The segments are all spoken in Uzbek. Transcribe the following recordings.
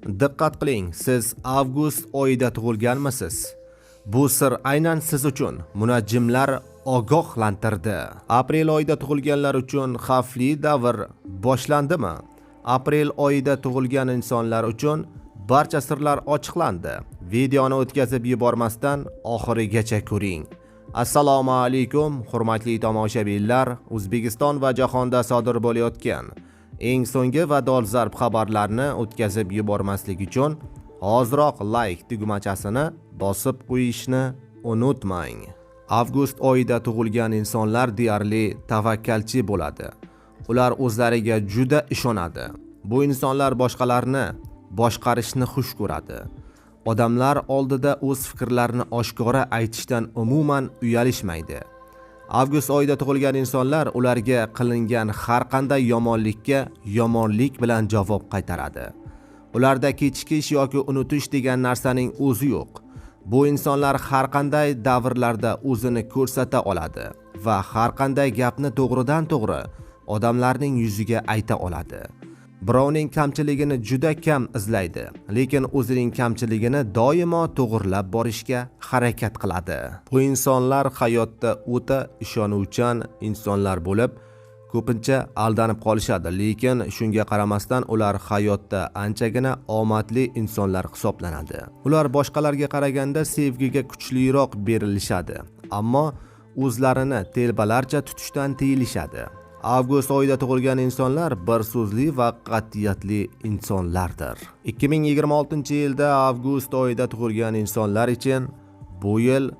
Diqqat qiling, siz avgust oyida tug'ilganmisiz? Bu sir aynan siz uchun, munajjimlar ogohlantirdi. Aprel oyida tug'ilganlar uchun xavfli davr boshlandimi? Aprel oyida tug'ilgan insonlar uchun barcha sirlar ochiqlandi. Videoni o'tkazib yubormasdan oxirigacha ko'ring. Assalomu alaykum, hurmatli tomoshabinlar. O'zbekiston va jahonda sodir bo'layotgan eng so'nggi va dolzarb xabarlarni o'tkazib yubormaslik uchun hoziroq like tugmachasini bosib qo'yishni unutmang. Avgust oyida tug'ilgan insonlar deyarli tavakkalchi bo'ladi. Ular o'zlariga juda ishonadi. Bu insonlar boshqalarni boshqarishni xush ko'radi. Odamlar oldida o'z fikrlarini oshkora aytishdan umuman uyalishmaydi. Avgust oyida tug'ilgan insonlar ularga qilingan har qanday yomonlikka yomonlik bilan javob qaytaradi. Ularda kechikish yoki unutish degan narsaning o'zi yo'q. Bu insonlar har qanday davrlarda o'zini ko'rsata oladi va har qanday gapni to'g'ridan to'g'ri odamlarning yuziga ayta oladi. Birovning kamchiligini juda kam izlaydi, lekin o'zining kamchiligini doimo to'g'irlab borishga harakat qiladi. Bu insonlar hayotda o'ta ishonuvchan insonlar bo'lib, ko'pincha aldanib qolishadi, lekin shunga qaramasdan ular hayotda anchagina omadli insonlar hisoblanadi. Ular boshqalarga qaraganda sevgiga kuchliroq berilishadi, ammo o'zlarini telbalarcha tutishdan tiyilishadi. Avgust oyida tug'ilgan insonlar bir so'zli va qat'iyatli insonlardir. 2026-yilda avgust oyida tug'ilgan insonlar uchun bu yil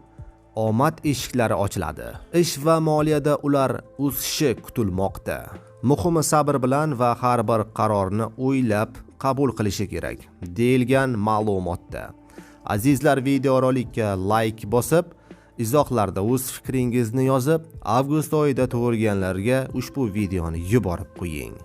omad eshiklari ochiladi. Ish va moliyada ular o'sishi kutilmoqda. Muhimi, sabr bilan va har bir qarorni o'ylab qabul qilishi kerak, deyilgan ma'lumotda. Azizlar, videorolikka like bosib, izohlarda o'z fikringizni yozib, avgust oyida tug'ilganlarga ushbu videoni yuborib qo'ying.